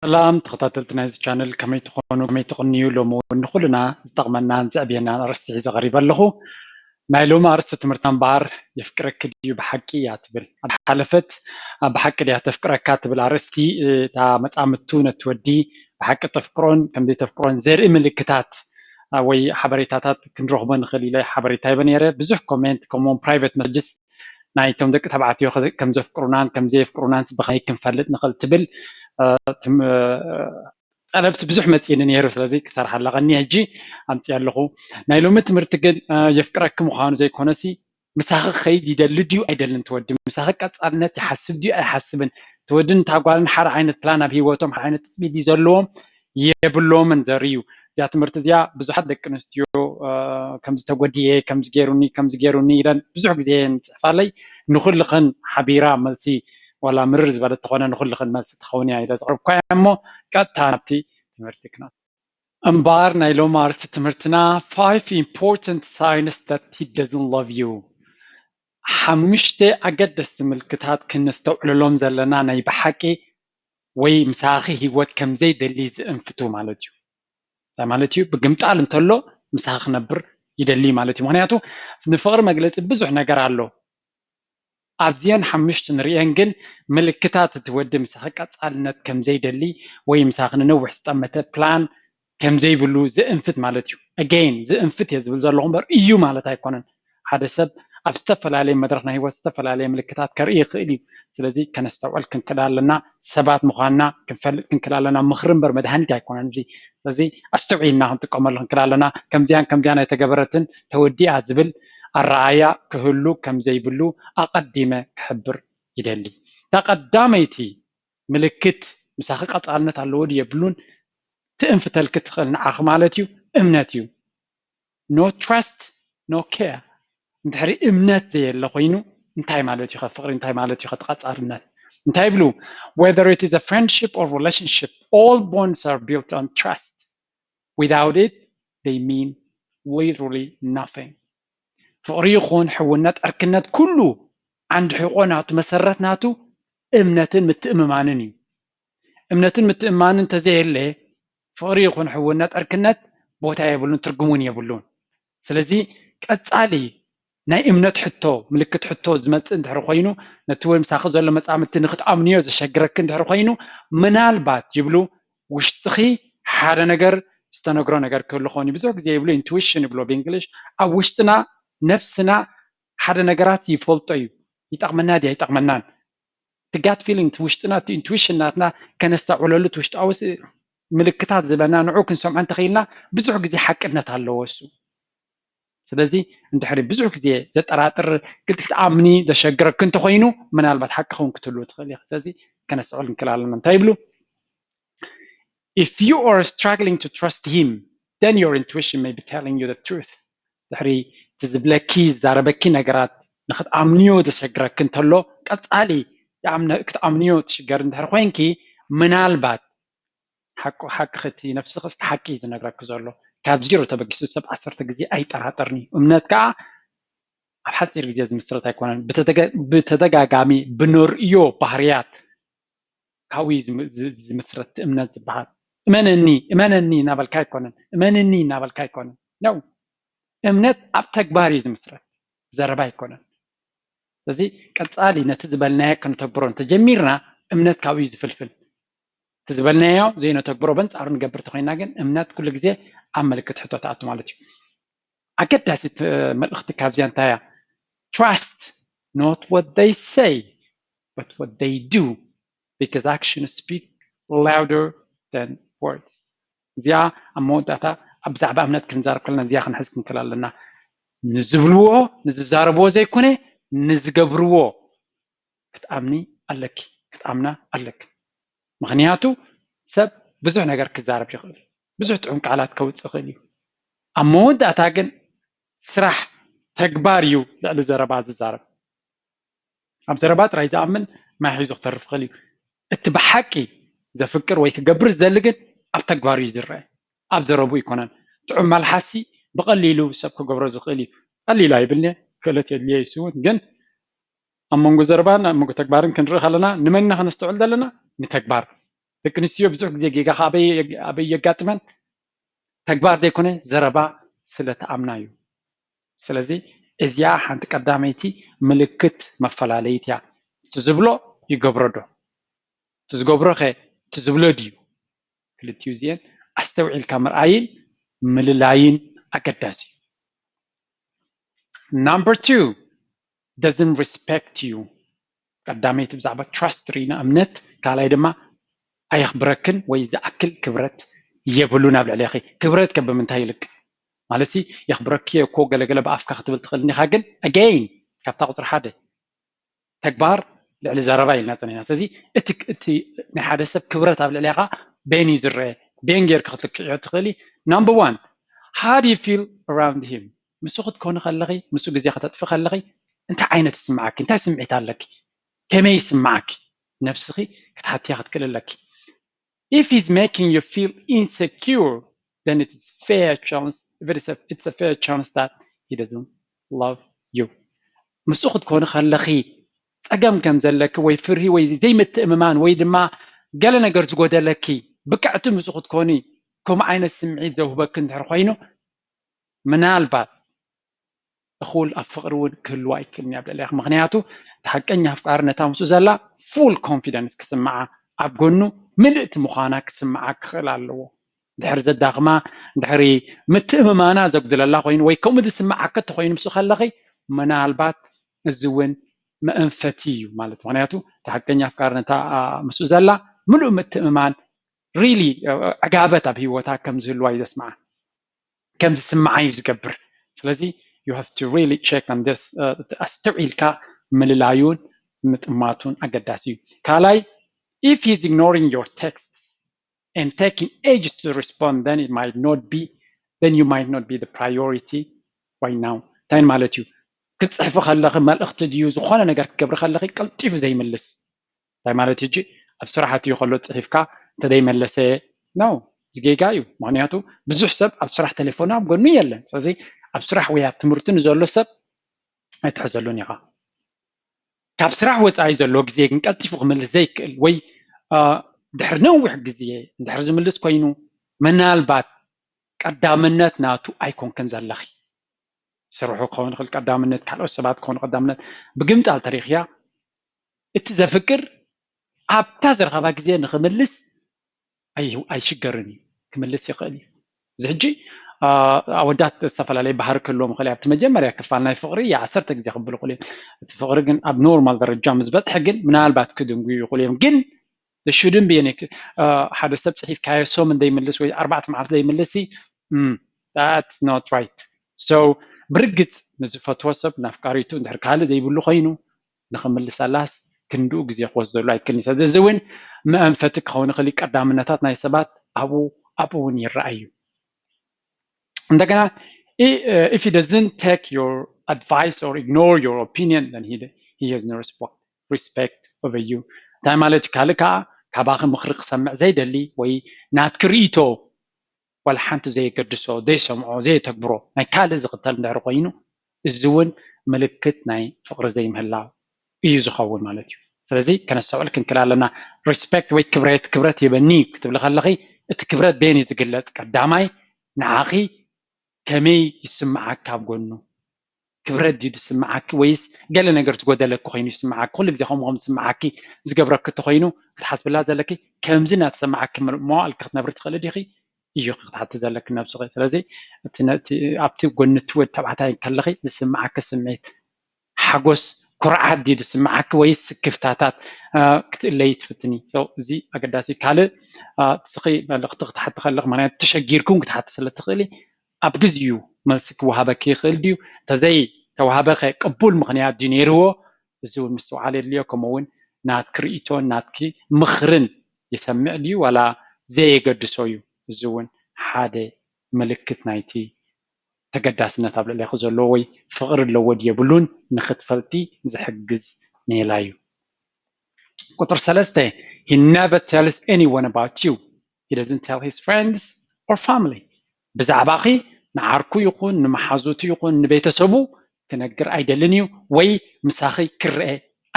ሰላም ተኸታተልቲ ናይዚ ቻነል፣ ከመይ ትኾኑ፣ ከመይ ትቕንዩ? ሎሚ እውን ንኹልና ዝጠቕመናን ዘዕብየናን ኣርእስቲ ሒዘ ቀሪበ ኣለኹ። ናይ ሎሚ ኣርእስቲ ትምህርትና እምበኣር፣ የፍቅረኪ ድዩ ብሓቂ እያ ትብል። ኣብ ሓለፈት፣ ኣብ ብሓቂ ድያ ተፍቅረካ ትብል ኣርእስቲ፣ እታ መጻምድቱ ነቲ ወዲ ብሓቂ ተፍቅሮን ከም ዘይተፍቅሮን ዘርኢ ምልክታት፣ ኣ፣ ወይ ሓበሬታታት ክንረኽቦ ንኽእል ኢለ ሓበሬታ ሂበ ነይረ። ብዙሕ ኮሜንት፣ ከምኡውን ፕራይቬት መሰጅስ ናይቶም ደቂ ተባዕትዮ ከ-፣ ከም ዘፍቅሩናን ከም ዘየፍቅሩናን ብኸመይ ክንፈልጥ ንኽእል ትብል፣ እ፣ ትም-፣ እ፣ ጠለብሲ ብዙሕ መፂእኒ ነይሩ። ስለዚ ክሰርሓላ ቀኒ ሕጂ ኣምፅእ ኣለኹ። ናይ ሎሚ ትምህርቲ ግን፣ እ፣ የፍቅረኪ ምዃኑ ዘይኮነሲ፣ ምሳኺ ክኸይድ ይደሊ ድዩ ኣይደልን ትወዲ? ምሳኺ ቀፃልነት ይሓስብ ድዩ ኣይሓስብን? ትወድን እታ ጓልን ሓደ ዓይነት ፕላን ኣብ ህይወቶም፣ ሓደ ዓይነት ትፅቢት ድዩ ዘለዎም? የብሎምን ዘርኢ እዩ። እዚኣ ትምህርቲ እዚኣ ብዙሓት ደቂ ኣንስትዮ፣ እ፣ ከምዚ ተጎዲኤ፣ ከምዚ ገይሩኒ፣ ከምዚ ገይሩኒ ኢለን ብዙሕ ግዜ እየን ዝፅሕፋለይ። ንኹልኽን ሓቢራ መልሲ፣ ዋላ ምርር ዝበለት ተኾነ፣ ንኹልኽን መልሲ ትኸውን እያ ኢለ ዘቕረብኳ እያ። እሞ ቀጥታ ናብቲ ትምህርቲ ክነኣቱ። እምበኣር ናይ ሎሚ ኣርእስቲ ትምህርትና፣ five important signs that he doesn't love you። ሓሙሽተ ኣገደስቲ ምልክታት ክነስተውዕለሎም ዘለና ናይ ብሓቂ ወይ ምሳኺ ህይወት ከም ዘይደሊ ዝእንፍቱ ማለት እዩ። እንታይ ማለት እዩ? ብግምጣል እንተሎ ምሳኺ ክነብር ይደሊ ማለት እዩ። ምኽንያቱ ንፍቕሪ መግለፂ ብዙሕ ነገር ኣሎ። ኣብዚአን ሓሙሽተ ንርእየን ግን ምልክታት እቲ ወዲ ምሳኺ ቀፃልነት ከም ዘይደሊ ወይ ምሳኺ ንነዊሕ ዝጠመተ ፕላን ከም ዘይብሉ ዝእንፍት ማለት እዩ። ኣገይን ዝእንፍት እየ ዝብል ዘለኹ እምበር እዩ ማለት ኣይኮነን። ሓደ ሰብ ኣብ ዝተፈላለየ መድረኽ ናይ ህይወት ዝተፈላለየ ምልክታት ከርኢ ይኽእል እዩ። ስለዚ ከነስተውዕል ክንክእል ኣለና። ሰባት ምዃንና ክንፈልጥ ክንክእል ኣለና። ምኽሪ እምበር መድሃኒት ኣይኮነን እዚ። ስለዚ ኣስተውዒልና ክንጥቀመሉ ክንክእል ኣለና። ከምዚያን ከምዚያን ኣይተገበረትን ተወዲኣ ዝብል ኣረኣእያ ክህሉ ከም ዘይብሉ ኣቐዲመ ክሕብር ይደሊ። እታ ቀዳመይቲ ምልክት ምሳኺ ቀፃልነት ኣለዎ ድዩ የብሉን ትእንፍተልኪ ትኽእል ንዓኺ ማለት እዩ፣ እምነት እዩ። No trust, no care። እንድሕሪ እምነት ዘየለ ኮይኑ እንታይ ማለት እዩ? ፍቕሪ እንታይ ማለት እዩ? ተቐፃልነት እንታይ ይብሉ? Whether it is a friendship or relationship, all bonds are built on trust. Without it, they mean literally nothing. ፍቕሪ ይኹን ሕውነት፣ ዕርክነት፣ ኩሉ ዓንዲ ሕቆ ናቱ፣ መሰረት ናቱ እምነትን ምትእምማንን እዩ። እምነትን ምትእምማንን እንተዘየለ፣ ፍቕሪ ይኹን ሕውነት፣ ዕርክነት ቦታ የብሉን፣ ትርጉም እውን የብሉን። ስለዚ ቀፃሊ ናይ እምነት ሕቶ፣ ምልክት ሕቶ ዝመፅእ እንድሕር ኮይኑ፣ ነቲ ወይ ምሳኺ ዘሎ መፃምድቲ ንክትኣምንዮ ዘሸግረኪ እንድሕር ኮይኑ፣ ምናልባት ይብሉ ውሽጥኺ ሓደ ነገር ዝተነግሮ ነገር ክህሉ ክኸውን እዩ። ብዙሕ ግዜ ይብሉ ኢንቱዊሽን ይብሎ ብእንግሊሽ። ኣብ ውሽጥና፣ ነፍስና ሓደ ነገራት ይፈልጦ እዩ። ይጠቕመና ድያ ኣይጠቕመናን? እቲ ጋት ፊሊንግ፣ እቲ ውሽጥና፣ እቲ ኢንቱዊሽን ናትና ከነስተውዕለሉ፣ እቲ ውሽጣዊ ስ-፣ ምልክታት ዝህበና ንዑ ክንሰምዖ እንተኽኢልና ብዙሕ ግዜ ሓቅነት ኣለዎ እሱ። ስለዚ እንድሕሪ ብዙሕ ግዜ ዘጠራጥር፣ ግዲ ክትኣምኒ ዘሸግረኪ እንተኾይኑ፣ ምናልባት ሓቂ ክኸውን ክትህልው ትኽእል ኢኻ። ስለዚ ከነስተውዕል ክንክእል ኣለና። እንታይ ይብሉ? If you are struggling to trust him, then your intuition may be telling you the truth. ድሕሪ እቲ ዝብለኪ ዝዛረበኪ ነገራት ንክትኣምንዮ ዘሸግረኪ እንተሎ፣ ቀፃሊ ይኣምነ-፣ ክትኣምንዮ ትሽገር እንድሕር ኮይንኪ፣ ምናልባት ሓቁ፣ ሓቂ እቲ ነፍስኺ እቲ ሓቂ እዩ ዝነግረኪ ዘሎ። ካብ ዜሮ ተበጊሱ ሰብ ዓሰርተ ግዜ ኣይጠራጠርን እዩ። እምነት ከዓ ኣብ ሓፂር ግዜ ዝምስረት ኣይኮነን። ብተደጋ-፣ ብተደጋጋሚ ብንርእዮ ባህርያት ካብኡ እዩ ዝም-፣ ዝ-፣ ዝምስረት እቲ እምነት ዝበሃል። እመነኒ፣ እመነኒ እናበልካ ኣይኮነን። እመንኒ እናበልካ ኣይኮነን። ነው። እምነት ኣብ ተግባር እዩ ዝምስረት። ብዘረባ ኣይኮነን። ስለዚ ቀፃሊ ነቲ ዝበልናዮ ክንተግብሮ እንተጀሚርና እምነት ካብኡ እዩ ዝፍልፍል። እቲ ዝበልናዮ ዘይነተግብሮ በንፃሩ ንገብር ተኮይና ግን እምነት ኩሉ ግዜ ኣብ ምልክት ሕቶ ትኣቱ ማለት እዩ። ኣገዳሲት፣ እ፣ መልእኽቲ ካብዚኣ እንታይ እያ? Trust not what they say, but what they do, because actions speak louder than words. እዚኣ ኣብ መወዳእታ ኣብ ብዛዕባ እምነት ክንዛረብ ከለና እዚኣ ክንሕዝ ክንክእል ኣለና። ንዝብልዎ፣ ንዝዛረብዎ ዘይኮነ፣ ንዝገብርዎ ክትኣምኒ ኣለኪ፣ ክትኣምና ኣለክ። ምኽንያቱ ሰብ ብዙሕ ነገር ክዛረብ ይኽእል፣ ብዙሕ ጥዑም ቃላት ከውፅእ ይኽእል እዩ። ኣብ መወዳእታ ግን ስራሕ፣ ተግባር እዩ ልዕሊ ዘረባ ዝዛረብ። ኣብ ዘረባ ጥራይ ዝኣምን ማይ ሒዙ ክተርፍ ይኽእል እዩ። እቲ ብሓቂ ዘፍቅር ወይ ክገብር ዝደሊ ግን ኣብ ተግባሩ እዩ ዝረአ፣ ኣብ ዘረቡ ኣይኮነን። ጥዑም መልሓሲ ብቐሊሉ ሰብ ክገብሮ ዝኽእል እዩ። ቀሊሉ ኣይብልን'የ፣ ክእለት የድልዮ እዩ፣ ግን ኣብ መንጎ ዘረባን ኣብ መንጎ ተግባርን ክንርኢ ከለና ንመን ኢና ከነስተውዕል ዘለና? ንተግባር። ደቂ ኣንስትዮ ብዙሕ ግዜ ጌጋ ኣበይ የጋጥመን? ተግባር ዘይኮነ ዘረባ ስለ ተኣምና እዩ። ስለዚ እዚኣ ሓንቲ ቀዳመይቲ ምልክት መፈላለይት እያ። እቲ ዝብሎ ይገብሮ ዶ? እቲ ዝገብሮ ከ እቲ ዝብሎ ድዩ? ክልቲኡ እዚአን ኣስተውዒልካ ምርኣይን ምልላይን ኣገዳሲ እዩ። Number two, doesn't respect you። ቀዳመይቲ ብዛዕባ trust ርኢና፣ እምነት። ካልኣይ ድማ ኣየኽብረክን ወይ ዝኣክል ክብረት የብሉን ኣብ ልዕሌኺ። ክብረት ከ ብምንታይ ይልክ? ማለት ሲ የኽብረኪ እኮ ገለገለ ብኣፍካ ክትብል ትኽእል እንዲኻ፣ ግን again ካብታ ቁፅሪ ሓደ ተግባር ልዕሊ ዘረባ ኢልና ፀኒሕና። ስለዚ እቲ እቲ ናይ ሓደ ሰብ ክብረት ኣብ ልዕሌኻ በይን እዩ ዝረአ፣ በይን ጌርካ ክትልክዕዮ ትኽእሊ። Number one, how do you feel around him? ምስ ክትኮኒ ከለኺ፣ ምስ ግዜ ከተጥፊ ከለኺ እንታይ ዓይነት ይስምዓኪ? እንታይ ስምዒት ኣለኪ? ከመይ ይስምዓኪ? ነብስኺ ክትሓትያ ክትክእል ኣለኪ። If he's making you feel insecure, then it's fair chance, it's a fair chance that he doesn't love you. ምስኡ ክትኮኒ ከለኺ ጸገም ከም ዘለኪ ወይ ፍርሂ ወይ ዘይምትእምማን ወይ ድማ ገለ ነገር ዝጎደለኪ ብቅዕቲ ምስኡ ክትኮኒ ከምኡ ዓይነት ስምዒት ዘውህበኪ እንድሕር ኮይኑ ምናልባት እኹል ኣብ ፍቕሪ እውን ክህልዋ ኣይክእልን እያ ኣብ ልዕሌኻ። ምኽንያቱ እቲ ሓቀኛ ኣፍቃሪ ነታ ምስኡ ዘላ full confidence ክስምዓ ኣብ ጎኑ ምልእቲ ምዃና ክስምዓ ክኽእል ኣለዎ። ድሕሪ ዘዳኽማ ድሕሪ ምትእምማና ዘጉድለላ ኮይኑ ወይ ከምኡ ዝስምዓካ እንተኮይኑ ምስኡ ከለኺ ምናልባት እዚ እውን መእንፈቲ እዩ ማለት። ምኽንያቱ እቲ ሓቀኛ ኣፍቃሪ ነታ ምስኡ ዘላ ምሉእ ምትእምማን really ዕጋበት ኣብ ህይወታ ከም ዝህልዋ እዩ ዘስምዓ። ከም ዝስምዓ እዩ ዝገብር። ስለዚ you have to really check on this. ኣስተውዒልካ ምልላዩን ምጥማቱን ኣገዳሲ እዩ። ካልኣይ, if he's ignoring your texts and taking ages to respond, then it might not be, then you might not be the priority right now. እንታይ ማለት እዩ? ክትፅሕፊ ከለኺ መልእኽቲ ድዩ ዝኾነ ነገር ክትገብሪ ከለኺ ቀልጢፉ ዘይምልስ እንታይ ማለት ሕጂ ኣብ ስራሕ ኣትዩ ከሎ ፅሒፍካ እንተደይመለሰ ነው ዝጌጋ እዩ። ምክንያቱ ብዙሕ ሰብ ኣብ ስራሕ ቴሌፎኑ ኣብ ጎኑ የለን። ስለዚ ኣብ ስራሕ ወይ ኣብ ትምህርቲ ንዘሎ ሰብ ኣይትሕዘሉን ኢኻ። ካብ ስራሕ ወፃኢ ዘሎ ግዜ ግን ቀልጢፉ ክምልስ ዘይክእል ወይ ድሕሪ ነዊሕ ግዜ እንድሕር ዝምልስ ኮይኑ ምናልባት ቀዳምነት ናቱ ኣይኮንክን ዘለኺ። ስርሑ ክኸውን ይኽእል ቀዳምነት፣ ካልኦት ሰባት ክኾኑ ቀዳምነት። ብግምጣል ተሪኽያ እቲ ዘፍቅር ኣብታ ዝረኸባ ግዜ ንኽምልስ ኣይሽገርን እዩ፣ ክምልስ ይኽእል እዩ። እዚ ሕጂ ኣወዳት ዝተፈላለየ ባህሪ ክህልዎም ይኽእል ኣብቲ መጀመርያ ክፋል ናይ ፍቕሪ ዓሰርተ ግዜ ክብሉ ይኽእሉ እዮም። እቲ ፍቕሪ ግን ኣብ ኖርማል ደረጃ ምስ በፅሐ ግን ምናልባት ክድንጉዩ ይኽእሉ እዮም። ግን ሽድን ብየኒ ሓደ ሰብ ፅሒፍካዮ ሰሙን ዘይምልስ ወይ ኣርባዕተ መዓልቲ ዘይምልስ that's not right። So ብርግፅ ንዝፈትዎ ሰብ ናፍቃሪቱ እንድሕር ካልእ ዘይብሉ ኮይኑ ንኽምልሰላስ ክንድኡ ግዜ ክወስደሉ ኣይክእልን። ስለዚ እዚ እውን መእንፈቲ ክኸውን ይኽእል። ቀዳምነታት ናይ ሰባት ኣብኡ ኣብኡ እውን ይረኣዩ። እንደገና if he doesn't take your advice or ignore your opinion, then he, he has no respect, respect over you. እንታይ ማለት እዩ? ካልእ ከዓ ካባኺ ምኽሪ ክሰምዕ ዘይደሊ ወይ ናትኪ ርእይቶ ዋላ ሓንቲ ዘየገድሶ፣ ዘይሰምዖ፣ ዘየተግብሮ ናይ ካልእ ዝኽተል እንድሕር ኮይኑ እዚ እውን ምልክት ናይ ፍቕሪ ዘይምህላው እዩ ዝኸውን ማለት እዩ። ስለዚ ከነስተውዕል ክንክእል ኣለና። ሪስፔክት ወይ ክብረት፣ ክብረት ሂበኒ ክትብሊ ከለኺ እቲ ክብረት በየን እዩ ዝግለፅ? ቀዳማይ ንዓኺ ከመይ ይስምዓካ ኣብ ጎኑ? ክብረት ድዩ ዝስምዓኪ ወይስ ገለ ነገር ዝጎደለኪ ኮይኑ ይስምዓኪ? ኩሉ ግዜ ከምኡ ከም ዝስምዓኪ ዝገብረኪ እንተኮይኑ ክትሓስብላ ዘለኪ ከምዚ እናተሰምዓኪ መዋእልኪ ክትነብሪ ትኽእሊ ዲኺ? እዩ ክትሓቲ ዘለኪ ነብስኺ። ስለዚ ኣብቲ ጎኒ እቲ ወዲ ተባዕታይ ከለኺ ዝስምዓኪ ስምዒት ሓጎስ፣ ኩርዓት ድዩ ዝስምዓኪ ወይስ ስክፍታታት ክትእለዪ ትፍትኒ? እዚ ኣገዳሲ። ካልእ ንስኺ መልእኽቲ ክትሓቲ ከለኺ፣ ምኽንያቱ ተሸጊርክን ክትሓቲ ስለ ትኽእሊ ኣብ ግዚኡ መልሲ ክወሃበኪ ይኽእል ድዩ? እንተዘይ ተዋህበ ከ ቅቡል ምኽንያት ድዩ ነይርዎ? እዚ እውን ምስትውዓል የድልዮ። ከምኡ እውን ናትኪ ርእይቶን ናትኪ ምኽርን ይሰምዕ ድዩ ዋላ ዘየገድሶ እዩ? እዚ እውን ሓደ ምልክት ናይቲ ተገዳስነት ኣብ ልዕሌኺ ዘለዎ ወይ ፍቕሪ ኣለዎ ድዩ የብሉን ንኽትፈልጢ ዝሕግዝ ሜላ እዩ። ቁፅሪ ሰለስተ, he never tells anyone about you. He doesn't tell his friends or family. ብዛዕባኺ ንዓርኩ ይኹን ንመሓዙቱ ይኹን ንቤተሰቡ ክነግር ኣይደልን እዩ ወይ ምሳኺ ክረአ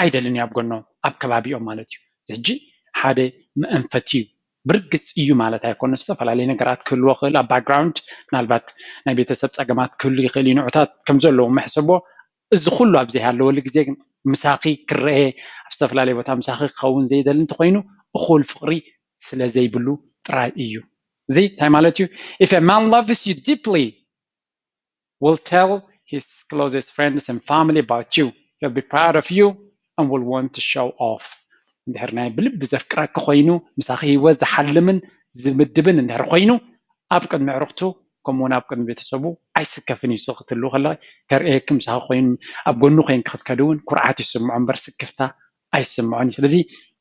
ኣይደልን እዩ ኣብ ጎኖም ኣብ ከባቢኦም ማለት እዩ። እዚ ሕጂ ሓደ መእንፈት እዩ። ብርግፅ እዩ ማለት ኣይኮነ። ዝተፈላለዩ ነገራት ክህልዎ ክእል ኣብ ባክግራውንድ፣ ምናልባት ናይ ቤተሰብ ፀገማት ክህሉ ይኽእል እዩ። ንዑታት ከም ዘለዎ መሕሰቦ፣ እዚ ኩሉ ኣብ ዘይሃለወሉ ግዜ ግን ምሳኺ ክረአ፣ ኣብ ዝተፈላለየ ቦታ ምሳኺ ክኸውን ዘይደሊ እንተኮይኑ፣ እኹል ፍቕሪ ስለ ዘይብሉ ጥራይ እዩ። እዚ እንታይ ማለት እዩ? If a man loves you deeply, will tell his closest friends and family about you. He'll be proud of you and will want to show off. እንድሕር ናይ ብልቢ ዘፍቅረኪ ኮይኑ፣ ምሳኺ ህይወት ዝሓልምን ዝምድብን እንድሕር ኮይኑ፣ ኣብ ቅድሚ ኣዕሩኽቱ ከምኡ እውን ኣብ ቅድሚ ቤተሰቡ ኣይስከፍን እዩ። ንስኺ ክትህልዊ ከለኺ ከርእየኪ፣ ምሳኺ ኮይኑ፣ ኣብ ጎኑ ኮይንኪ ክትከዲ እውን ኩርዓት ይስምዖ እምበር ስክፍታ ኣይስምዖን እዩ። ስለዚ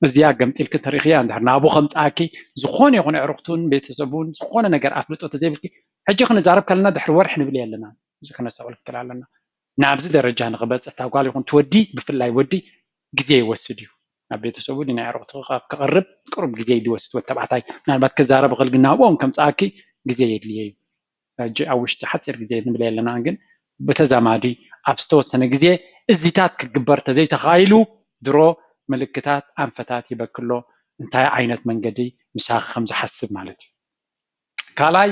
እዚኣ ገምጢልኪ እንተሪእኽያ፣ እንድሕር ናብኡ ከምፅኣኪ፣ ዝኾነ ይኹን ኣዕሩኽቱን ቤተሰቡን ዝኾነ ነገር ኣፍልጦ ተዘይብልኪ፣ ሕጂ ክንዛረብ ከለና ድሕሪ ወርሒ ንብል የለና። እዚ ከነስተውዕል ክክእል ኣለና። ናብዚ ደረጃ ንክበፅሕ፣ እታ ጓል ይኹን እቲ ወዲ፣ ብፍላይ ወዲ፣ ግዜ ይወስድ እዩ። ናብ ቤተሰቡ ድናይ ኣዕሩኽቱ ክቐርብ ቅሩብ ግዜ እዩ ዝወስድ። ወተባዕታይ ምናልባት ክዛረብ ይኽእል፣ ግን ናብኦም ከምፅኣኪ ግዜ የድልየ እዩ። ሕጂ ኣብ ውሽጢ ሓፂር ግዜ ንብል የለና፣ ግን ብተዛማዲ ኣብ ዝተወሰነ ግዜ እዚታት ክግበር ተዘይተኻኢሉ፣ ድሮ ምልክታት ኣንፈታት ይበክሎ፣ እንታይ ዓይነት መንገዲ ምሳኺ ከም ዝሓስብ ማለት እዩ። ካልኣይ፣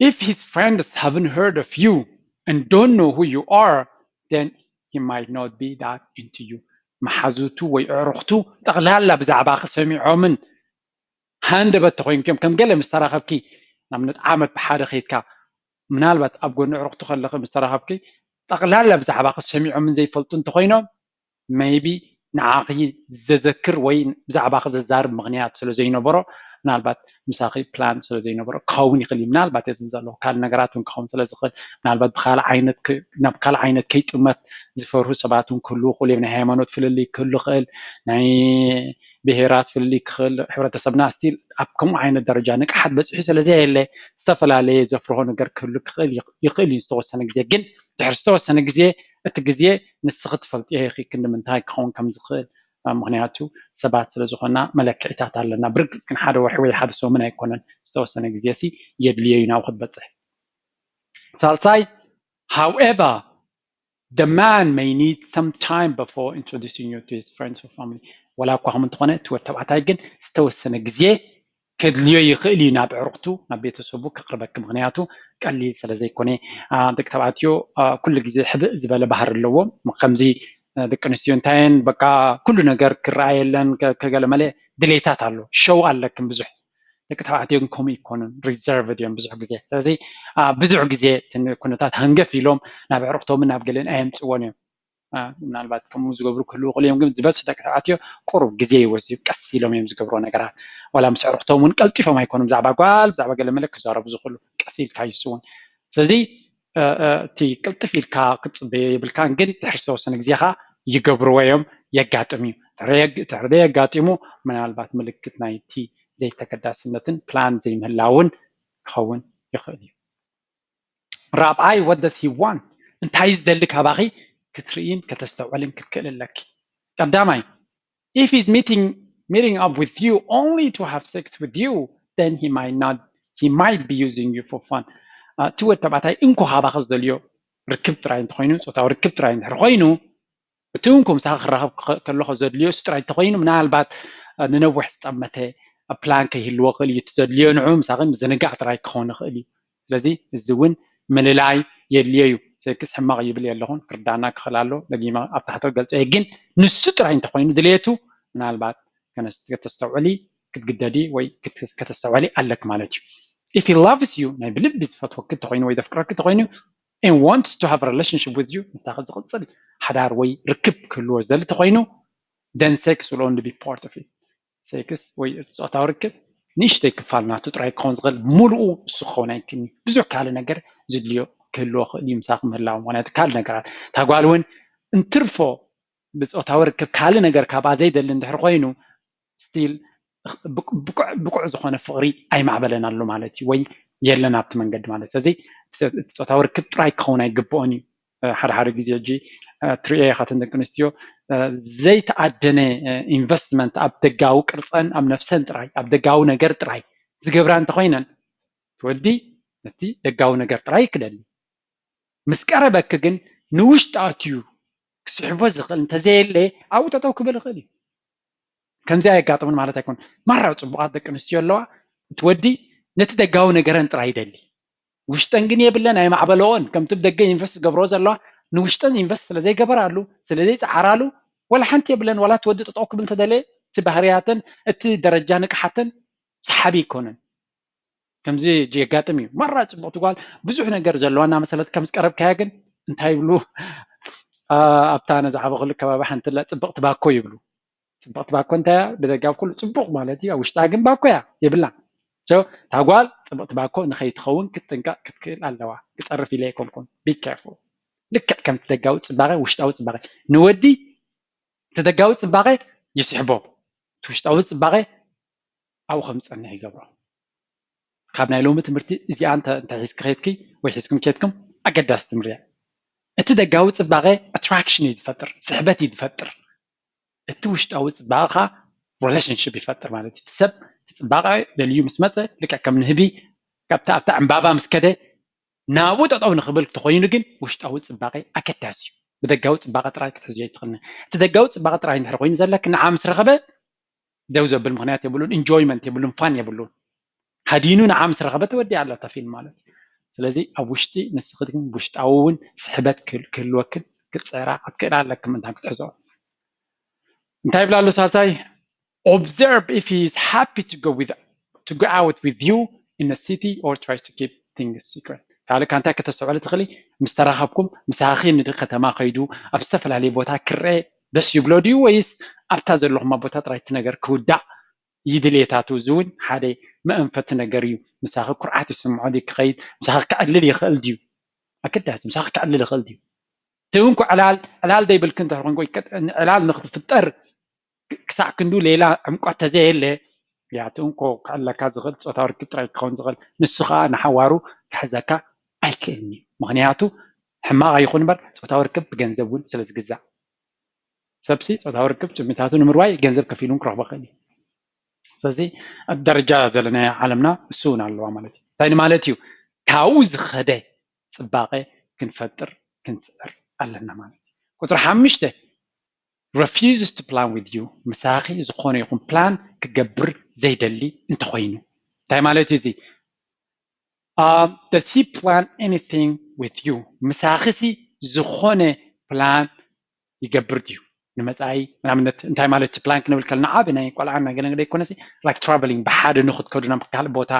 if his friends haven't heard of you and don't know who you are, then he might not be that into you. መሓዙቱ ወይ ኣዕሩኽቱ ጠቕላላ ብዛዕባኺ ሰሚዖምን ሃንደበት ተኮይንኩም፣ ከም ገለ ምስ ተራኸብኪ፣ ንኣብነት ዓመት ብሓደ ከይድካ፣ ምናልባት ኣብ ጎኒ ኣዕሩኽቱ ከለኺ ምስ ተራኸብኪ፣ ጠቕላላ ብዛዕባኺ ሰሚዖምን ዘይፈልጡ እንተኮይኖም፣ maybe ንዓኺ ዘዘክር ወይ ብዛዕባኺ ዘዛርብ ምኽንያት ስለ ዘይነበሮ፣ ምናልባት ምሳኺ ፕላን ስለ ዘይነበሮ ክኸውን ይኽእል እዩ። ምናልባት እዚ ዘለኹ ካልእ ነገራት እውን ክኸውን ስለ ዝኽእል፣ ምናልባት ብካልእ ዓይነት ክ-፣ ናብ ካልእ ዓይነት ከይጥመት ዝፈርሁ ሰባት እውን ክህልዉ ይኽእሉ እዮም። ናይ ሃይማኖት ፍልልይ ክህሉ ይኽእል፣ ናይ ብሄራት ፍልልይ ክኽእል፣ ሕብረተሰብና ስቲል ኣብ ከምኡ ዓይነት ደረጃ ንቅሓት በፂሑ ስለ ዘየለ፣ ዝተፈላለየ ዘፍርሆ ነገር ክህሉ ክኽእል ይኽ-፣ ይኽእል እዩ። ዝተወሰነ ግዜ ግን፣ ድሕሪ ዝተወሰነ ግዜ፣ እቲ ግዜ ንስኺ ትፈልጥዮ ኢኺ ክንዲ ምንታይ ክኸውን ከም ዝኽእል። አ፣ ምኽንያቱ ሰባት ስለ ዝኾንና መለክዒታት ኣለና። ብርግፅ ግን ሓደ ወርሒ ወይ ሓደ ሰሙን ኣይኮነን፣ ዝተወሰነ ግዜ ሲ የድልዮ እዩ ናብኡ ክትበፅሕ። ሳልሳይ፣ however, the man may need some time before introducing you to his friends or family. ወላ እኳ ከም እንተኾነ፣ እቲ ወዲ ተባዕታይ ግን ዝተወሰነ ግዜ ከድልዮ ይኽእል እዩ ናብ ኣዕሩኽቱ፣ ናብ ቤተሰቡ ከቕርበኪ። ምኽንያቱ ቀሊል ስለ ዘይኮነ። አ፣ ደቂ ተባዕትዮ፣ አ፣ ኩሉ ግዜ ሕብእ ዝበለ ባህሪ ኣለዎም። ከምዚ፣ አ፣ ደቂ ኣንስትዮ እንታየን፣ በቃ ኩሉ ነገር ክረኣየለን፣ ከ-፣ ከገለመለ ድሌታት ኣሎ። ሸው ኣለክን ብዙሕ። ደቂ ተባዕትዮ ግን ከምኡ ይኮኑን፣ ሪዘርቭድ እዮም ብዙሕ ግዜ። ስለዚ፣ አ፣ ብዙሕ ግዜ እቲ ኩነታት ሃንገፍ ኢሎም ናብ ኣዕሩኽቶምን ናብ ገለን ኣየምፅዎን እዮም። አ፣ ምናልባት ከምኡ ዝገብሩ ክህልዉ ይኽእሉ እዮም፣ ግን ዝበዝሑ ደቂ ተባዕትዮ ቁሩብ ግዜ ይወስድ እዩ፣ ቀስ ኢሎም እዮም ዝገብርዎ ነገራት። ዋላ ምስ ኣዕሩኽቶም እውን ቀልጢፎም ኣይኮኑን ብዛዕባ ጓል፣ ብዛዕባ ገለ መለ ክዛረቡ ዝኽእሉ፣ ቀስ ኢልካ ይስውን። ስለዚ፣ አ፣ አ፣ እቲ ቅልጥፍ ኢልካ ክትፅበዮ የብልካን፣ ግን ድሕሪ ዝተወሰነ ግዜ ኸዓ ይገብርዎ እዮም፣ የጋጥም እዩ። ድሕሪ የግ-፣ ድሕሪ ዘየጋጢሙ፣ ምናልባት ምልክት ናይቲ ዘይተገዳስነትን ፕላን ዘይምህላውን ክኸውን ይኽእል እዩ። ራብዓይ፣ what does he want? እንታይ እዩ ዝደሊ ካባኺ ክትርእይን ከተስተውዕልን ክትክእል ኣለኪ። ቀዳማይ፣ if he's meeting, meeting up with you only to have sex with you, then he might not, he might be using you for fun. አ፣ እቲ ወዲ ተባዕታይ እንኮ ካባኺ ዝደልዮ ርክብ ጥራይ እንተኾይኑ፣ ጾታዊ ርክብ ጥራይ እንድሕር ኮይኑ፣ እቲ እንኮ ምሳኺ ክራኸብ ከ-፣ ከለኹ ዘድልዮ እሱ ጥራይ እንተኾይኑ፣ ምናልባት፣ አ፣ ንነዊሕ ዝጠመተ ፕላን ከይህልዎ ክእል እዩ። እቲ ዘድልዮ ንዑ ምሳኺ ምዝንጋዕ ጥራይ ክኸውን ይኽእል እዩ። ስለዚ እዚ እውን ምልላይ የድልዮ እዩ። ሴክስ ሕማቕ ይብል የለኹን፣ ክርዳና ክኽእል ኣሎ፣ ደጊመ ኣብ ታሕቲ ክገልጾ እየ። ግን ንሱ ጥራይ እንተኾይኑ ድሌቱ፣ ምናልባት ከነስ-፣ ከተስተውዕሊ ክትግደዲ ወይ ክት-፣ ከተስተውዕሊ ኣለክ ማለት እዩ። If he loves you፣ ናይ ብልቢ ዝፈትወኪ እንተኾይኑ ወይ ዘፍቅረኪ እንተኾይኑ፣ and wants to have a relationship with you፣ ምሳኺ ዝቕጽል ሓዳር ወይ ርክብ ክህልዎ ዝደሊ እንተኾይኑ፣ then sex will only be part of it። ሴክስ ወይ ጾታዊ ርክብ ንእሽተይ ክፋል ናቱ ጥራይ ክኸውን ዝኽእል፣ ሙሉኡ እሱ ክኸውን ኣይክእልን። ብዙሕ ካልእ ነገር ዝድልዮ ክህልዎ ክእል እዩ ምሳኺ ምህላው። ምኽንያቱ ካልእ ነገራት፣ እታ ጓል እውን እንትርፎ ብጾታዊ ርክብ ካልእ ነገር ካብኣ ዘይደሊ እንድሕር ኮይኑ፣ ስቲል ብቅ-፣ ብቁዕ፣ ብቁዕ ዝኾነ ፍቕሪ ኣይማዕበለን ኣሎ ማለት እዩ፣ ወይ የለን ኣብቲ መንገዲ ማለት። ስለዚ እቲ ጾታዊ ርክብ ጥራይ ክኸውን ኣይግብኦን እዩ። እ፣ ሓደ ሓደ ግዜ ሕጂ፣ እ፣ ትርእያ ኢኻ፣ እተን ደቂ ኣንስትዮ፣ እ፣ ዘይተኣደነ፣ እ፣ ኢንቨስትመንት ኣብ ደጋዊ ቅርጸን ኣብ ነፍሰን ጥራይ፣ ኣብ ደጋዊ ነገር ጥራይ ዝገብራ እንተኾይነን፣ እቲ ወዲ ነቲ ደጋዊ ነገር ጥራይ ክደሊ። ምስ ቀረበኪ ግን ንውሽጢ ኣትዩ ክስሕቦ ዝኽእል እንተዘየለ ኣብኡ ጠጠው ክብል ይኽእል እዩ። ከምዚኣ የጋጥምን ማለት ኣይኮን። ማራ ጽቡቓት ደቂ ኣንስትዮ ኣለዋ፣ እቲ ወዲ ነቲ ደጋዊ ነገረን ጥራይ ይደሊ፣ ውሽጠን ግን የብለን፣ ኣይማዕበለኦን። ከምቲ ብደገ ኢንቨስት ዝገብሮ ዘለዋ ንውሽጠን ኢንቨስት ስለ ዘይገበራሉ፣ ስለ ዘይጸዓራሉ፣ ወላ ሓንቲ የብለን። ዋላ እቲ ወዲ ጠጠው ክብል እንተደለየ፣ እቲ ባህርያተን፣ እቲ ደረጃ ንቅሓተን ሰሓቢ ኣይኮነን። ከምዚ የጋጥም እዩ። ማራ ጽቡቕቲ ጓል ብዙሕ ነገር ዘለዋ እናመሰለት ከም ዝቀረብካያ ግን እንታይ ይብሉ? ኣብታ ነዚ ዓበኹሉ ከባቢ ሓንቲ ኣላ፣ ጽብቕቲ ባኮ ይብሉ። ጽብቕቲ ባኮ እንታይ እያ? ብደጋብ ኩሉ ጽቡቕ ማለት እዩ፣ ኣብ ውሽጣ ግን ባኮ እያ፣ የብላን። So እታ ጓል ጽብቕቲ ባኮ ንኸይትኸውን ክትጥንቀቕ ክትክእል ኣለዋ። ክጸርፍ ኢለ ኣይኮንኩን፣ be careful። ልክዕ ከምቲ ደጋዊ ጽባቐ ውሽጣዊ ጽባቐ ንወዲ እቲ ደጋዊ ጽባቐ ይስሕቦ፣ እቲ ውሽጣዊ ጽባቐ ኣብኡ ከም ዝጸንሕ ይገብሮ። ካብ ናይ ሎሚ ትምህርቲ እዚኣ እንተ እንተ ሒዝኪ ኬድኪ ወይ ሒዝኩም ኬድኩም ኣገዳሲ ትምህርቲ እያ። እቲ ደጋዊ ጽባቐ ኣትራክሽን እዩ ዝፈጥር፣ ስሕበት እዩ ዝፈጥር። እቲ ውሽጣዊ ጽባቐ ኸኣ ሪሌሽንሽፕ ይፈጥር ማለት እዩ። እቲ ሰብ እቲ ጽባቐ ደልዩ ምስ መጸ ልክዕ ከም ንህቢ ካብታ ኣብታ ዕምባባ ምስ ከደ ናብኡ ጠጠው ንኽብል ተኾይኑ ግን ውሽጣዊ ጽባቐ ኣገዳሲ እዩ። ብደጋዊ ጽባቐ ጥራይ ክትሕዝዮ ኣይትኽእልን። እቲ ደጋዊ ጽባቐ ጥራይ እንድሕር ኮይኑ ዘለኪ ንዓ ምስ ረኸበ ደው ዘብል ምኽንያት የብሉን፣ ኢንጆይመንት የብሉን፣ ፋን የብሉን። ሃዲኑ ንዓ ምስ ረኸበ ተወዲኣ ኣላ እታ ፊልም ማለት እዩ። ስለዚ ኣብ ውሽጢ ንስኺ ግን ውሽጣዊ እውን ስሕበት ክህል- ክህልወክን ክትጽዕራ ክትክእላ ኣለኪ ምእንታን ክትሕዝኦ። እንታይ ይብላ ኣሎ ሳልሳይ? Observe if he is happy to go with to go out with you in a city or tries to keep things secret. ካልእ ካንታይ ከተስተውዕሊ ትኽእሊ? ምስ ተራኸብኩም ምሳኺ ንከተማ ከይዱ ኣብ ዝተፈላለየ ቦታ ክረአ ደስ ይብሎ ድዩ ወይስ ኣብታ ዘለኹማ ቦታ ጥራይ እቲ ነገር ክውዳእ ይድልየታቱ? እዚ እውን ሓደ መእንፈቲ ነገር እዩ። ምሳኺ ኩርዓት ይስምዖ ድዩ ክኸይድ? ምሳኺ ክዕልል ይኽእል ድዩ? ኣገዳሲ ምሳኺ ክዕልል ይኽእል ድዩ? እቲ እንኮ ዕላል ዕላል ዘይብልኪ እንተኾንኩ ወይ ከ- ዕላል ንክትፍጠር ክሳዕ ክንዱ ሌላ ዕምቆት ተዘየለ ያቲ እንኮ ክዕለካ ዝኽእል ፆታዊ ርክብ ጥራይ ክኸውን ዝኽእል ንሱ ከዓ ንሓዋሩ ክሕዘካ ኣይክእልን እዩ። ምክንያቱ ሕማቕ ኣይኹን እምበር ፆታዊ ርክብ ብገንዘብ እውን ስለ ዝግዛእ ሰብሲ ፆታዊ ርክብ ጭምታቱ ንምርዋይ ገንዘብ ከፊሉ እውን ክረኽቦ ክእል እዩ። ስለዚ ኣብ ደረጃ ዘለናዮ ዓለምና እሱ እውን ኣለዋ ማለት እዩ። እንታይ ማለት እዩ? ካብኡ ዝኸደ ፅባቐ ክንፈጥር ክንፅዕር ኣለና ማለት እዩ። ቁፅሪ ሓሙሽተ refuses to plan with you ምሳኺ ዝኾነ ይኹን ፕላን ክገብር ዘይደሊ እንተኾይኑ እንታይ ማለት እዩ እዚ? Does he plan anything with you? ምሳኺ ሲ ዝኾነ ፕላን ይገብር ድዩ ንመፃኢ? ንኣብነት እንታይ ማለት ፕላን ክንብል ከለና ዓብ ናይ ቆልዓ ናይ ገለገለ ይኮነሲ like travelling ብሓደ ንክትከዱ ናብ ካልእ ቦታ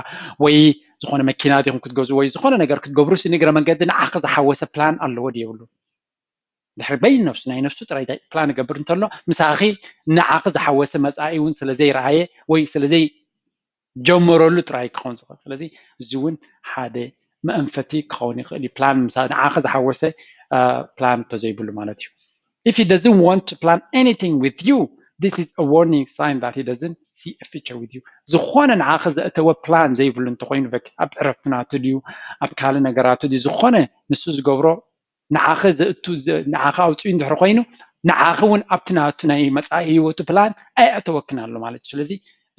ወይ ዝኾነ መኪና ዲኹም ክትገዙ ወይ ዝኾነ ነገር ክትገብሩ ሲ ንግረ መንገዲ ንዓኺ ዝሓወሰ ፕላን ኣለዎ ድዩ የብሉ? ድሕሪ በይን ነብሱ ናይ ነብሱ ጥራይ ፕላን ይገብር እንተሎ ምሳኺ ንዓኺ ዝሓወሰ መፃኢ እውን ስለ ዘይረኣየ ወይ ስለ ዘይጀመረሉ ጥራይ ክኸውን ዝኽእል። ስለዚ እዚ እውን ሓደ መእንፈቲ ክኸውን ይኽእል እዩ። ፕላን ምሳ ንዓኺ ዝሓወሰ ፕላን እንተዘይብሉ ማለት እዩ። If he doesn't want to plan anything with you, this is a warning sign that he doesn't see a future with you. ዝኾነ ንዓኺ ዘእተወ ፕላን ዘይብሉ እንተኮይኑ በቂ ኣብ ዕረፍቲ ናቱ ድዩ ኣብ ካልእ ነገራቱ ድዩ ዝኾነ ንሱ ዝገብሮ ንዓኺ ዘእቱ ንዓኺ ኣውፅኡ እንድሕር ኮይኑ ንዓኺ እውን ኣብቲ ናቱ ናይ መፃኢ ህይወቱ ፕላን ኣየእተወክን ኣሎ ማለት እዩ። ስለዚ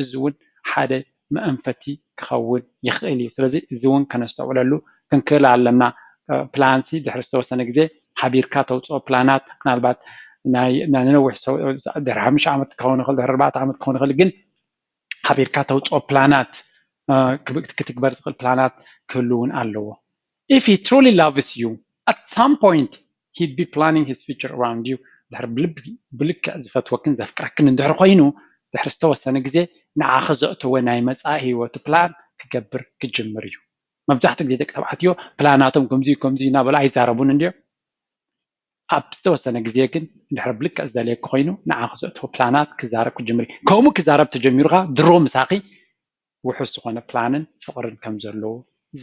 እዚ እውን ሓደ መእንፈቲ ክኸውን ይኽእል እዩ። ስለዚ እዚ እውን ከነስተውዕለሉ ክንክእል ኣለና። ፕላንሲ ድሕሪ ዝተወሰነ ግዜ ሓቢርካ ተውፅኦ ፕላናት ምናልባት ናይ ንነዊሕ ድሕሪ ሓሙሽተ ዓመት ክኸውን ይኽእል ድሕሪ ኣርባዕተ ዓመት ክኸውን ይኽእል ግን ሓቢርካ ተውፅኦ ፕላናት ክትግበር ዝኽእል ፕላናት ክህሉ እውን ኣለዎ። If he truly loves you at some point he'd be planning his future around you ድሕሪ ብልቢ ብልክዕ ዝፈትወክን ዘፍቅረክን እንድሕር ኮይኑ ድሕሪ ዝተወሰነ ግዜ ንዓኺ ዘእተወ ናይ መፃኢ ህይወቱ ፕላን ክገብር ክጅምር እዩ። መብዛሕትኡ ግዜ ደቂ ተባዕትዮ ፕላናቶም ከምዚ ከምዚ እናበሉ ኣይዛረቡን እንድዮም። ኣብ ዝተወሰነ ግዜ ግን እንድሕር ብልክዕ ዝደለየኪ ኮይኑ ንዓኺ ዘእተወ ፕላናት ክዛረብ ክጅምር እዩ። ከምኡ ክዛረብ ተጀሚሩ ከዓ ድሮ ምሳኺ ውሑስ ዝኾነ ፕላንን ፍቕርን ከም ዘለዎ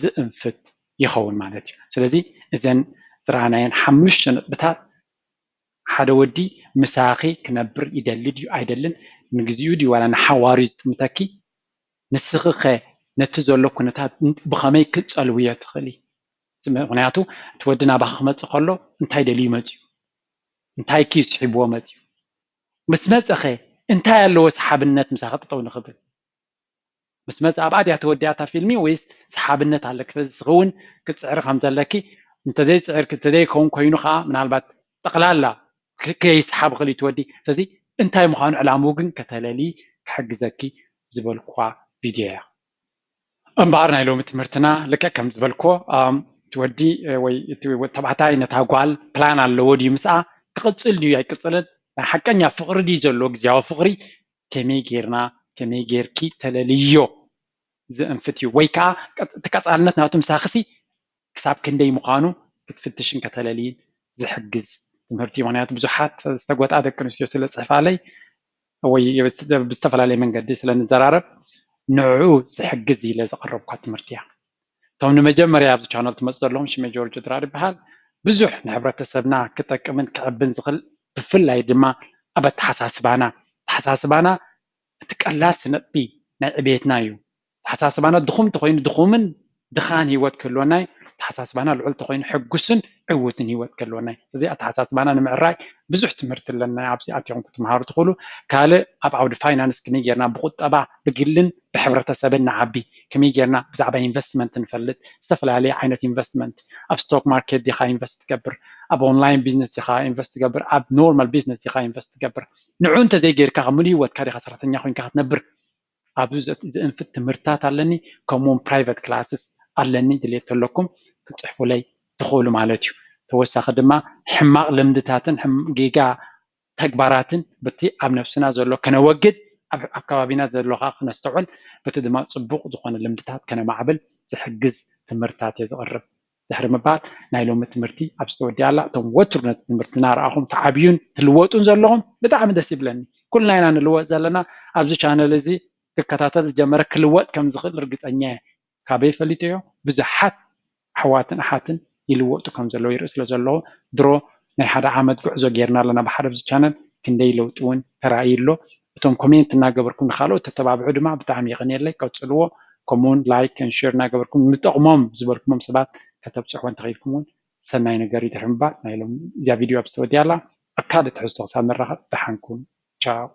ዝእንፍት ይኸውን ማለት እዩ። ስለዚ እዘን ዝረኣናየን ሓሙሽተ ነጥብታት ሓደ ወዲ ምሳኺ ክነብር ይደሊ ድዩ ኣይደልን፣ ንግዚኡ ድዩ ዋላ ንሓዋሩ እዩ ዝጥምተኪ፣ ንስኺ ኸ ነቲ ዘሎ ኩነታት ብኸመይ ክትፀልውዮ ትኽእሊ? ምኽንያቱ እቲ ወዲ ናባኺ ክመፅእ ከሎ እንታይ ደልዩ መፅዩ? እንታይ ክዩ ስሒብዎ መፅዩ? ምስ መፀኸ እንታይ ኣለዎ ሰሓብነት ምሳኺ ጠጠው ንኽብል? ምስ መፀ ኣብኣ ድያ ተወዲኣ እታ ፊልሚ ወይስ ሰሓብነት ኣለኪ? ስለዚ ንስኺ እውን ክትፅዕሪ ከም ዘለኪ እንተዘይፅዕርኪ እንተዘይከውን ኮይኑ ከዓ ምናልባት ጠቕላላ ከይሰሓብ ክእል እዩ እቲ ወዲ። ስለዚ እንታይ ምዃኑ ዕላምኡ ግን ከተለሊ ክሕግዘኪ ዝበልኩዋ ቪድዮ እያ። እምበኣር ናይ ሎሚ ትምህርትና ልክዕ ከም ዝበልኮ እቲ ወዲ ወይ እቲ ተባዕታይ ነታ ጓል ፕላን ኣለዎ ድዩ ምስኣ ክቕፅል ድዩ ኣይቅፅልን ናይ ሓቀኛ ፍቕሪ ድዩ ዘሎ ግዜያዊ ፍቕሪ ከመይ ጌርና ከመይ ጌርኪ ተለልዮ ዝእንፍት እዩ ወይ ከዓ እቲ ቀፃልነት ናቱ ምሳኽሲ ክሳብ ክንደይ ምዃኑ ክትፍትሽን ከተለልይን ዝሕግዝ ትምህርቲ እዩ። ምክንያቱ ብዙሓት ዝተጎጣ ደቂ ኣንስትዮ ስለ ፅሕፋለይ ወይ ብዝተፈላለየ መንገዲ ስለ ንዘራረብ ንዕኡ ዝሕግዝ ኢለ ዘቐረብኳ ትምህርቲ እያ። እቶም ንመጀመርያ ኣብዚ ቻነል ትመፁ ዘለኹም ሽመ ጆርጅ ድራር ይበሃል። ብዙሕ ንሕብረተሰብና ክጠቅምን ክዕብን ዝኽእል ብፍላይ ድማ ኣብ ኣተሓሳስባና ኣተሓሳስባና እቲ ቀላሲ ነጥቢ ናይ ዕቤትና እዩ። ኣተሓሳስባና ድኹም ተኮይኑ ድኹምን ድኻን ህይወት ክህልወናይ ኣተሓሳስባና ልዑል ተኮይኑ ሕጉስን ዕውትን ህይወት ክህልወናይ እዚ ኣተሓሳስባና ንምዕራይ ብዙሕ ትምህርቲ ኣለና ኣብዚ ኣትኹም ክትምሃሩ ትኽእሉ ካልእ ኣብ ዓውዲ ፋይናንስ ከመይ ጌርና ብቁጠባ ብግልን ብሕብረተሰብን ንዓቢ ከመይ ጌርና ብዛዕባ ኢንቨስትመንት ንፈልጥ ዝተፈላለየ ዓይነት ኢንቨስትመንት ኣብ ስቶክ ማርኬት ዲኻ ኢንቨስት ትገብር ኣብ ኦንላይን ቢዝነስ ዲኻ ኢንቨስት ትገብር ኣብ ኖርማል ቢዝነስ ዲኻ ኢንቨስት ትገብር ንዑ እንተዘይጌርካ ካብ ሙሉ ህይወትካ ዲኻ ሰራሕተኛ ኮይንካ ክትነብር ኣብዚ ዘእንፍት ትምህርትታት ኣለኒ ከምኡውን private classes ኣለኒ ድሌት ተለኩም ክትፅሕፉለይ ትኽእሉ ማለት እዩ ተወሳኺ ድማ ሕማቕ ልምድታትን ጌጋ ተግባራትን በቲ ኣብ ነብስና ዘሎ ከነወግድ ኣብ ከባቢና ዘሎ ከዓ ክነስተውዕል በቲ ድማ ፅቡቕ ዝኾነ ልምድታት ከነማዕብል ዝሕግዝ ትምህርትታት እየ ዝቕርብ ድሕሪ ምባል ናይ ሎሚ ትምህርቲ ኣብዚ ተወዲኣ ኣላ እቶም ወትሩ ነቲ ትምህርቲ እናረኣኹም ትዓብዩን ትልወጡን ዘለኹም ብጣዕሚ ደስ ይብለኒ ኩልና ኢና ንልወጥ ዘለና ኣብዚ ቻነል እዚ ክከታተል ዝጀመረ ክልወጥ ከም ዝኽእል ርግፀኛ እየ ካበይ ፈሊጠዮ ብዙሓት ኣሕዋትን ኣሓትን ይልወጡ ከም ዘለዉ ይርኢ ስለ ዘለኹ ድሮ ናይ ሓደ ዓመት ጉዕዞ ጌርና ኣለና ብሓደ ኣብዚ ቻነል ክንደይ ለውጢ እውን ተራእዩ ኣሎ እቶም ኮሜንት እናገበርኩም ንካልኦት ተተባብዑ ድማ ብጣዕሚ የቐንየለይ ቀፅልዎ ከምኡውን like and share እናገበርኩም ንጠቕሞም ዝበልኩሞም ሰባት ከተብፅሕዎ እንተኽኢልኩም እውን ሰናይ ነገር ይድሕሪ ምባል ናይ ሎም እዚኣ ቪድዮ ኣብ ዝተወዲያ ኣላ ኣብ ካልእ ትሕዝቶ ክሳብ ንራኸብ ደሓንኩም ቻው